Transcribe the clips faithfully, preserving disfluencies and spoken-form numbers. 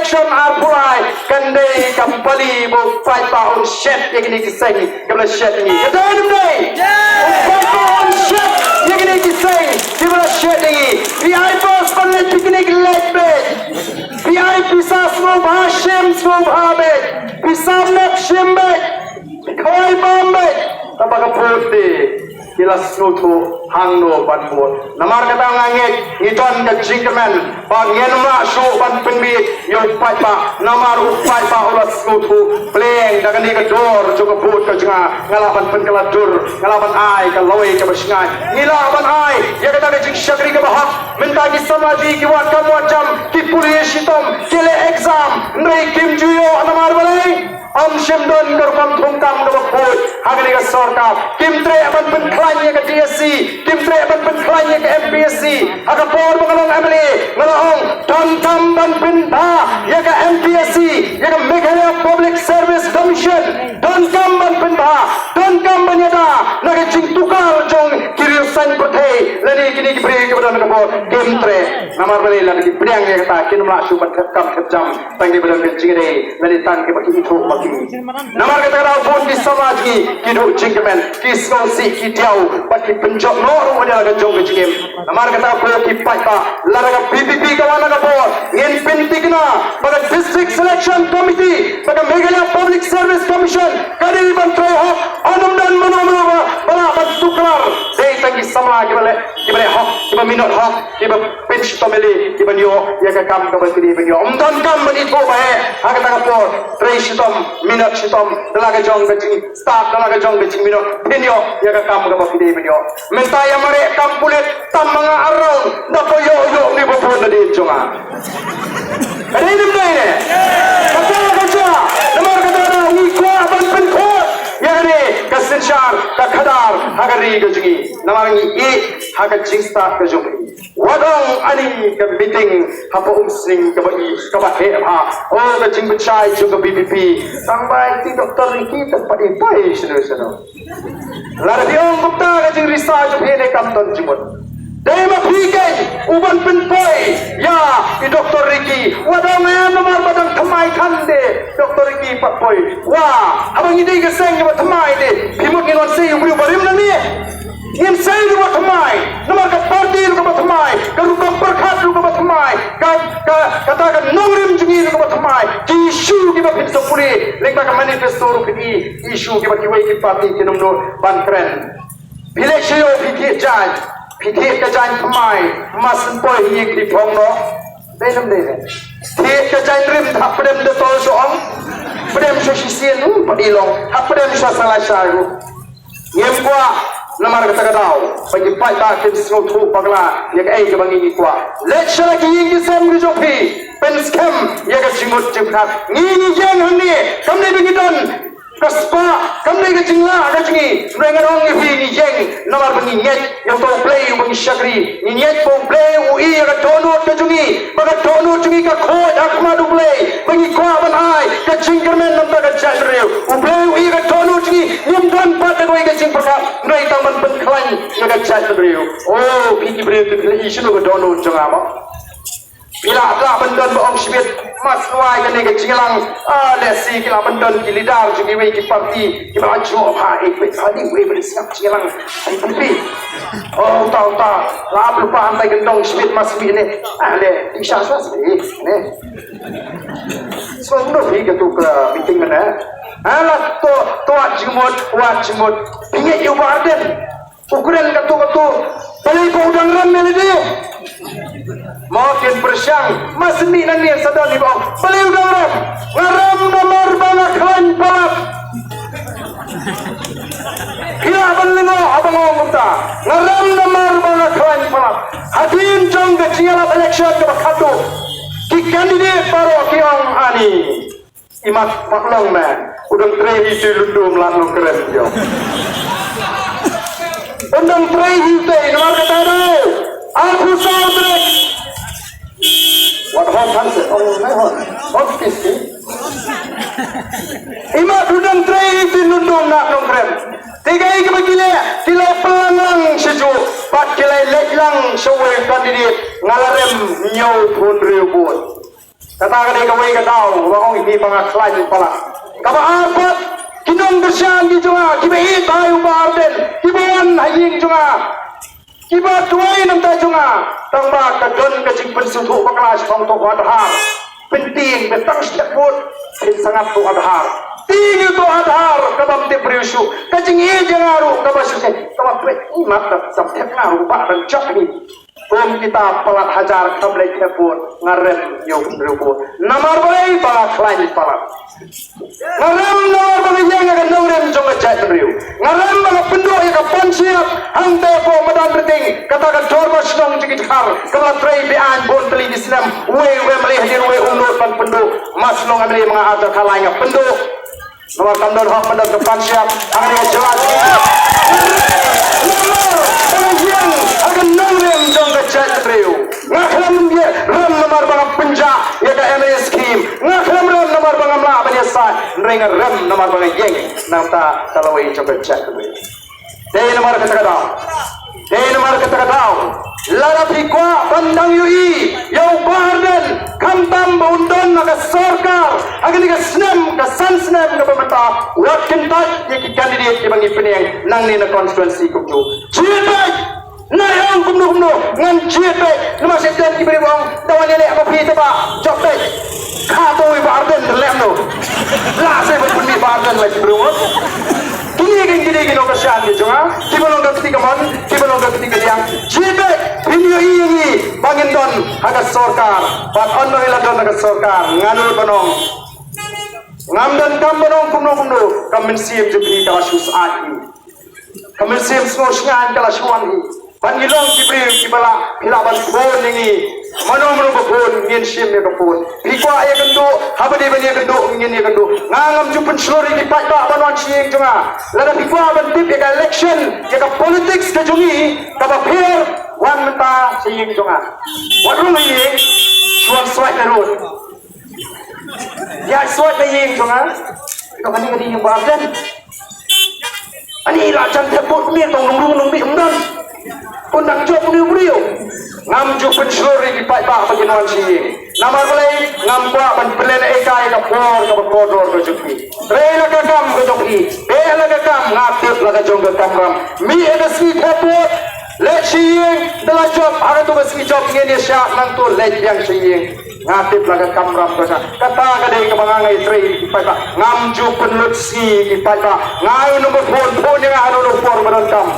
Election arphew lai kan dei ka pali ba u paidbah un shet ïa kine ki seng kiba la shet ïa ngi. Ka dei ne ym dei? U paidbah un shet ïa kine ki seng kiba la shet ïa ngi. Phi ai bos ban leit picnic, leit beit. Phi ai pisa sngewbha shim, sngewbha beit. Pisa map shim beit. Khawai bam beit. Tang ba ka vote de, ki la sngewthuh hangno ban vote. Namar kata nga ngeit ngi don ka jingkyrmen ba ngin ym lah shuh ban pynbieit ïa u paidbah. Namar u paidbah u la sngewthuh, pleng da kane ka dor jong ka vote ka jong nga, nga lah ban pynkylla dur, nga lah ban ai ka lawei kaba shngaiñ, ngi lah ban ai ïa kata ka jingshakri kaba hok. Mynta ki samla jong ngi ki wad kam wad jam, ki pule shitom, ki leh exam, hynrei kim ju ïoh. Namar balei? Ym shym don ka rukom thungkam kaba khuid ha kane ka sorkar. Kim treh ban pynkhlaiñ ïa ka D S C, kim treh ban pynkhlaiñ ïa ka M P S C. Ha ka por ba nga long M L A nga la ong, donkam ban pynbha ïa ka M P S C, ïa ka Meghalaya Public Service Commission. Donkam ban pynbha, donkam ban ïada na ka jingtukar jong ki riewsaiñ pyrthei lane kine ki briew kiba don ha ka bor. Kim treh. Namar balei? Lada ki pdiang ïa kata kin ym lah shuh ban thep kam thep jam. Tang kiba don ka jingïadei lane tang kiba ki ithuh ba ki. Namar kata ka daw bun ki samla jong ngi ki duh jingkmen, ki sngewsih, ki diaw bad ki pynjot noh ruh ïa la ka jong ka jingim. Namar kata ko ki paidbah, lada ka V P P ka wan ha ka bor, ngin pynthikna ba ka District Selection Committee, ba ka Meghalaya Public Service Commission ka dei ban trei hok. Ym don mano mano ba, ba lah ban tuklar. Dei tang ki samla kiba leh, kiba leh hok, kiba minot hok, kiba pynshitom ïa lade, kiban ïoh ïa ka kam kaba ki dei ban ïoh. Ym don kam ban ithuh ba heh ha kata ka por. Trei shitom, minot shitom da la ka jong ka jingstad, da la ka jong ka jingminot, phin ïoh ïa ka kam kaba ki dei ban ïoh. Mynta ïa mareh kam pulit tam ma nga ar round, da poi ïoh ïoh ne ba pun nadien jong nga. Ka dei ne ym dei ne? Kata ka jia. Namar kata ka daw ngi kwah ban pynkhuid ïa kane ka synshar ka khadar ha ka ri ka jong ngi. Namar ngi ïeit ha ka jingstad ka jong ngi. Wat ong ani ka meeting hapoh Umsning kaba i, kaba heh bha. Oh, ka jingbishar jong ka V P P. Tang ba i Doctor Ricky tang pat i poi shano shano. Lada phi ong kumta ka jingrisa jong phi ne kam don jingmut. Dei ma phi keiñ u ban pynpoi ïa i Doctor Ricky. Wat ong em namar ba dang thymmai than de Doctor Ricky pat poi. Wah, haba ngi dei ka seng kaba thymmai de, phi mut ngin wan sei u briew barim lane? Ngin sei ruh ba thymmai, namar ka party ruh kaba thymmai, ka rukom pyrkhat ruh kaba thymmai, ka, ka, kata ka nongrim jong ngi ruh kaba thymmai. Ki issue kiba phin sa pule lyngba ka manifesto ruh phin i, ki issue kiba kiwei ki party kin ym nud ban kren. Phi leit sha ïew phi thied jaiñ, phi thied ka jaiñ thymmai, ma shu poi hi ki phong noh. Dei ne ym dei ne? Thied ka jaiñ rim, hap pdem Dettol sha ong, pdem sha shisien, hmm, pat i long, hap pdem sha salai shai ruh. Ngim kwah namar kata ka daw ba ki paidbah kin sngewthuh bakla ïa kaei kaba ngi ngi kwah. Leit sha la ki ïing ki sem ki jong phi, pynskhem ïa ka jingmut jingpyrkhat. Ngi ngi ïeng hangne kam dei ba ngi don ka spah, kam dei ka jinglah ka jong ngi. Hynrei ngan ong ïa phi, ngi ïeng namar ba ngi ngeit ïa uta U Blei uba ngi shakri. Ngi ngeit ba U Blei u i ïa ka dohnud ka jong ngi, ba ka dohnud jong ngi ka khuid ha khmat U Blei, ba ngi kwah ban ai ka jingkyrmen na ka bynta ka jaitbynriew. U Blei u i ïa ka dohnud jong ngi, ngim don pat da kawei ka jingpyrkhat, hynrei tang ban pynkhlaiñ ïa ka jaitbynriew. Oh, phi ki briew, phi la i shano ka dohnud jong nga mo? Phi la, phi la ban don ba ong shibit, ma sngewbha kane ka jingïalang. Ah, lehse ki la ban don ki leader jong kiwei ki party kiba la juh bha, eh, peit sa dei wei ba dei sngap jingïalang. Phi, phi, phi. Oh, uta, uta. La ap lypa hangtai kyndong shibit, ma sngewbha ne. Ah, le, ti sha sha sngewbha ne. So, no, phi katu ka meeting ne. Ah, la to, to wat jingmut, wat jingmut. Phi ngeit ïa u Bah Ardent. U kren katto katto, balei ba u dang rem ïa lade? Mo kin pyrshang, ma sngewbha nangne sa don iba ong, balei u dang rem? Nga rem namar ba nga khlaiñ palat. Phi lah ban lyngngoh haba nga ong kumta. Nga rem namar ba nga khlaiñ palat. Hadien jong ka jingïalap election kaba khatduh, ki candidate baroh ki ong ani. Imat, mat long me. U dang trei hi, tu lundum lad long kren ïo. U dang trei hi te, namar kata dei. Arphew saw trei. Wat hon than se, ong me hon. Hon kis ki. Imat, u dang trei hi, tu lundum lad long kren. Te kaei kaba ki leh, ki la pynlang lang sha juh, bad ki la leit lang sha uwei u candidate, nga la rem hynñiew phew hynriew vote. Kata ka dei kawei ka daw ba ong ïa phi ba nga khlaiñ palat. Kaba ar pat, ki nongkyrshan ki jong nga kiba ïeit ïa u Bah Ardent, kiba wan ha ïing jong nga, kiba duwai na ka bynta jong nga, tang ba ka don ka jingpynsngewthuh bakla shaphang uto u Aadhaar. Pyntieng ba tang sha dep vote phin sangap uto u Aadhaar. Tieng ïa uto u Aadhaar, kaba ym tip briew shuh. Ka jingïeit ïa nga ruh kaba shisha, kaba peit, i mat, da sam thep nga ruh ba dang jop hi. Kum kita palat hajar kham leit thep vote, nga rem ïa u hynriew vote. Namar balei? Ba nga khlaiñ palat. Nga rem namar ba nga ïeng ïa ka nongrim jong ka jaitbynriew. Nga rem ba nga pynduh ïa ka pansngiat hangta hapoh madan Rting, kata ka dorbar shnong jong ki Dkhar kaba la trei beaiñ bun tylli ki snem. Uwei u MLA hadien uwei um nud ban pynduh. Ma shnong MLA ma nga arhajar khatlai nga pynduh. Namar kam don hok, kam don ka pansngiat, hangne ka jylla. Namar ba nga ïeng ha ka nongrim jong ka jaitbynriew. Nga khlem ïa rem namar ba nga pynjah ïa ka MLA scheme. Nga khlem rem namar ba ngam lah ban ïasaid. Hynrei nga rem namar ba nga ïeng na ka bynta ka lawei jong ka jaitbynriew. Dei namar kata ka daw. Dei namar kata ka daw. Lada phi kwah ban dang ïohi ïa u Bah Ardent, khamtam ba un don ha ka sorkar ha kane ka snem, ka san snem kaba mynta, wat kyntait ïa ki candidate kiba ngi pynïeng nangne na constituency kumjuh. Jied beit! Nga ong kumno kumno, ngan jied beit. Namar shait don ki briew ba ong, da wan ïaleh ma phi te bah, jop beit. Kata u Bah Ardent lem no. Lah seh ban pynmih Bah Ardent la ki briew. Kine ki, kine ki nongkyrshan ki jong nga, kiba long ka kti kamon, kiba long ka kti kadiang. Jied beit, phin ïohi ïa ngi ba ngin don ha ka sorkar. Bad ynda ngi la don ha ka sorkar, ngan nud ban ong, ngam donkam ban ong kumno kumno, ka mynsiem jong phi ka la shu syaid hi. Ka mynsiem sngewsngaiñ ka la shu wan hi. Bad ngi long ki briew kiba lah, phi lah ban phone ïa ngi. Mano mano ba phone, ngin shim ïa ka phone. Phi kwah ïakynduh, haba dei ban ïakynduh, ngin ïakynduh. Nga ngam ju pynshlur ïa ki paidbah ban wan sha ïing jong nga. Lada phi kwah ban tip ïa ka election, ïa ka politics ka jong ngi, kaba pher, wan mynta sha ïing jong nga. Wat rung ha ïing, shu wan swipe na road. Ïa swipe na ïing jong nga. Ka mane ka dei ïing Bah Ardent. Ani la jan thep vote, me tong nong rung nong bih ym don. Pun dang jop une u briew. Ngam ju pynshlur ïa ki paidbah ba kin wan sha ïing. Namar balei? Ngam kwah ban pynlehnohei ïa ka por kaba kordor ka jong phi. Trei la ka kam ka jong phi. Beh la ka kam, nga tip la ka jong ka kamram. Mih ïa ka sngi thep vote. Leit sha ïing, da la jop, ha kato ka sngi jop ngin ïa shah nangto, leit biang sha ïing. Nga tip la ka kamram ka jong nga. Kata ka dei kaba nga ngai trei ki paidbah. Ngam ju pynlut sngi ki paidbah. Nga ai u number phone, phone ïa nga ha kano kano ka por ba donkam.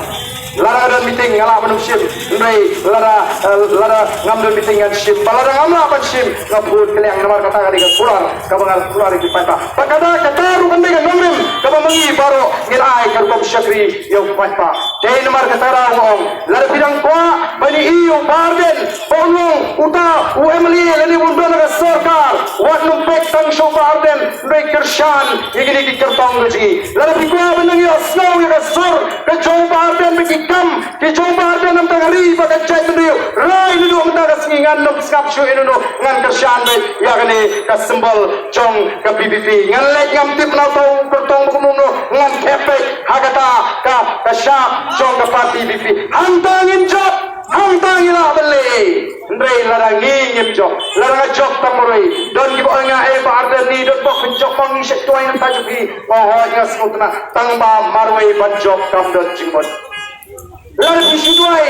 Lada nga don meeting nga lah ban ym shim. Hynrei lada, eh, lada ngam don meeting ngan shim. Bad lada ngam lah ban shim nga phone kylliang, namar kata ka dei ka kular kaba nga kular ïa ki paidbah. Bad kata, kata ruh kan dei ka nongrim kaba ma ngi baroh ngin ai ka rukom shakri ïa u paidbah. Dei namar kata ruh nga ong, lada phi dang kwah ban ïohi ïa u Bah Ardent ba un long uta u MLA lane un don ha ka sorkar, wat nym peit tang sha u Bah Ardent, hynrei kyrshan ïa kine ki kyrtong ka jong ngi. Lada phi kwah ban nang ïohsngew ïa ka sur ka jong u Bah Ardent bad ki kam ki jong u Bah Ardent na ka bynta ka ri bad ka jaitbynriew, rai naduh mynta ka sngi, ngan nym sngap shuh ïano ïano, ngan kyrshan beit ïa kane ka symbol jong ka VPP. Ngan leit, ngam tip na uto u kyrtong ba kumno, ngan thep beit ha kata ka, ka shap jong ka party VPP. Hangta ngin jop, hangta ngi lah ban leh. Hynrei lada ngi ngim jop, lada nga jop tang marwei, don kiba ong ïa nga, eh Bah Ardent, ngi don bok phin jop ma ngi, shet tuwai na ka jong phi. Nga hoi, nga sngewtynnat, tang ba marwei ban jop kam don jingmut. Lada phi shu duwai,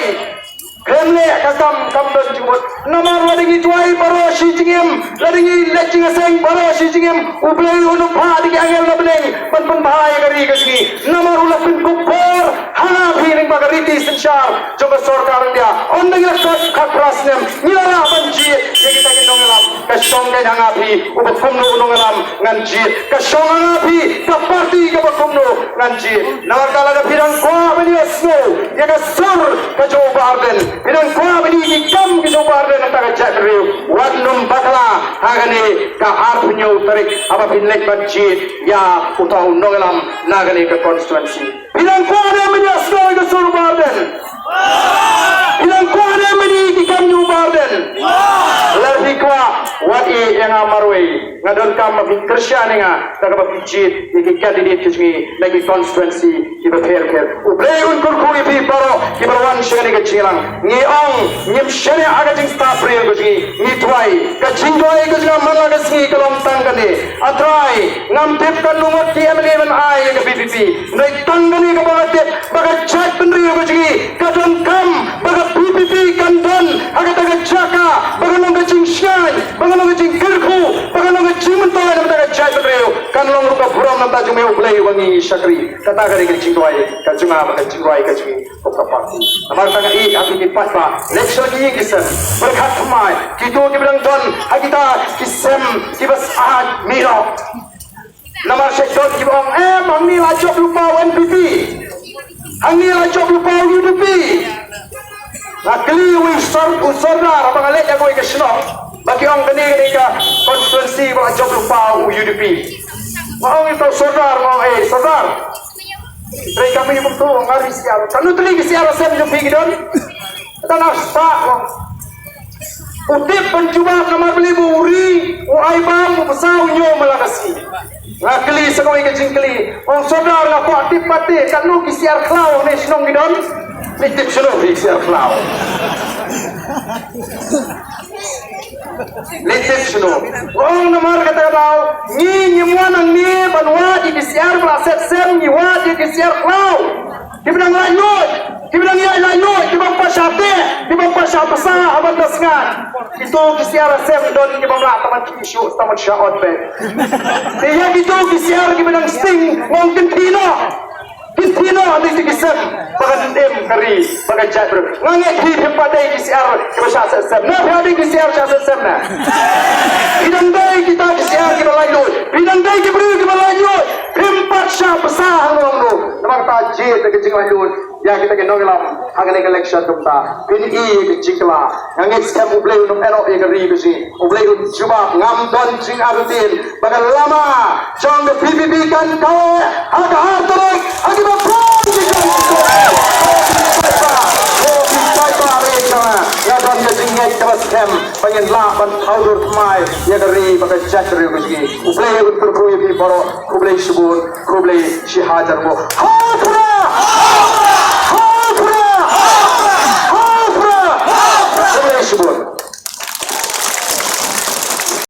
khlem leh ka kam kam don jingmut. Namar lada ngi duwai baroh shi jingim, lada ngi leit jingïaseng baroh shi jingim, U Blei un ym phah da ki angel na bneng ban pynbha ïa ka ri ka jong ngi. Namar u la pynkup bor ha nga phi lyngba ka riti synshar jong ka sorkar India. Ynda ngi la kot khatphra snem, ngi la lah ban jied ïa kita ki nongïalam. Ka shong kein ha nga phi, uba kumno u nongïalam ngan jied. Ka shong ha nga phi, ka party kaba kumno ngan jied. Namar kata lada phi dang kwah ban ïohsngew ïa ka sur ka jong u Bah Ardent, phi dang kwah ban ïohi ïa ki kam ki jong u Bah Ardent na ka bynta ka jaitbynriew, wat nym bakla ha kane ka arphew hynñiew tarik haba phin leit ban jied ïa uta u nongïalam na kane ka constituency. Phi dang kwah ne em ban ïohsngew ïa ka sur u Bah Ardent? Phi dang kwah ne em ban ïohi ïa ki kam jong u Bah Ardent? Lada phi kwah, wat ïeh ïa nga marwei. Nga donkam ba phin kyrshan ïa nga da kaba phi jied ïa ki candidate ki jong ngi na ki constituency kiba pher pher. U Blei un kyrkhu ïa phi baroh kiba la wan sha kane ka jingïalang. Ngi ong ngim shaniah ha ka jingstad briew ka jong ngi. Ngi duwai, ka jingduwai ka jong nga man la Ka long tang kane. A Trai, ngam tip katno ngut ki M L A ban ai ïa ka V P P. Hynrei tang kane kaba nga tip, ba ka jaitbynriew ka jong ngi ka donkam ba ka V P P kan don ha kata ka jaka, ba kan long ka jingshngaiñ, ba kan long ka jingkyrkhu, ba kan long ka jingmyntoi na ka bynta ka jaitbynriew. Kan long ruh ka burom na ka bynta jong me U Blei uba ngi shakri. Kata ka dei ka jingduwai ka jong nga bad ka jingduwai ka jong ngi kum ka party. Namar kata nga ïeit ha phi ki paidbah, leit sha ki ïing ki sem, pyrkhat thymmai kito kiba dang don ha kita ki sem kiba sah mih noh. Namar sha ki don kiba ong, em, hangne la jop lypa u N P P, hangne la jop lypa u U D P. Nga kylli u sor-, u sordar haba nga leit ha kawei ka shnong, ba ki ong kane, kane ka constituency ba la jop lypa u U D P. Nga ong ïa uta u sordar, nga ong, eh, sordar, trei kam ïa kumto, nga ri siar. Katno tylli ki siar sem jong phi ki don? Kata nga spah, nga ong. U tip ban jubab namar balei ba u ri, u ai bam, u bsa, u ñiew man la ka sngi. Nga kylli sa kawei ka jingkylli. Ong sordar, nga kwah tip pat te, katno ki siar khlaw ne shnong ki don? Leit tip shano phi ki siar khlaw? Leit tip shano? Ong namar kata ka daw ngi ngim wan hangne ban wad ïa ki siar ba la set sem, ngi wad ïa ki siar khlaw. Kiba dang laitluid, kiba dang ïaid laitluid, kiba ym pat shah teh, kiba ym pat shah bsa ha ban da sngaid. Kito ki siar sem don kiba ym lah tang ban kit shuh, tang ban shah ot beit. Te ïa kito ki siar kiba dang sting, nga ong kynthih noh. Kynthih noh ha kito ki sem ba kan im ka ri bad ka jaitbynriew. Nga ngeit phi phim pat dei ki siar kiba shah set sem. Na phi dei ki siar shah set sem na. Phi dang dei kita ki siar kiba laitluid. Phi dang dei ki briew kiba laitluid. Phim pat shah bsa hangno hangno. Namar kata jied da ka jinglaitluid ïa kita ki nongïalam ha kane ka election kumta. Phin ïohi ïa ka jingkylla. Nga ngeit skhem U Blei un ym ïehnoh ïa ka ri ka jong ngi. U Blei un jubab, ngam don jingartatien ba ka lama jong ka V P P kan kaweh ha ka ar tarik ha kiba bun ki jong ki. Ko ki paidbah, ko ki paidbah ri jong nga, nga don ka jingngeit kaba skhem ba ngin lah ban thaw dur thymmai ïa ka ri bad ka jaitbynriew ka jong ngi. U Blei un kyrkhu ïa phi baroh. Khublei shibun, khublei shihajar nguh. Ha u Trai!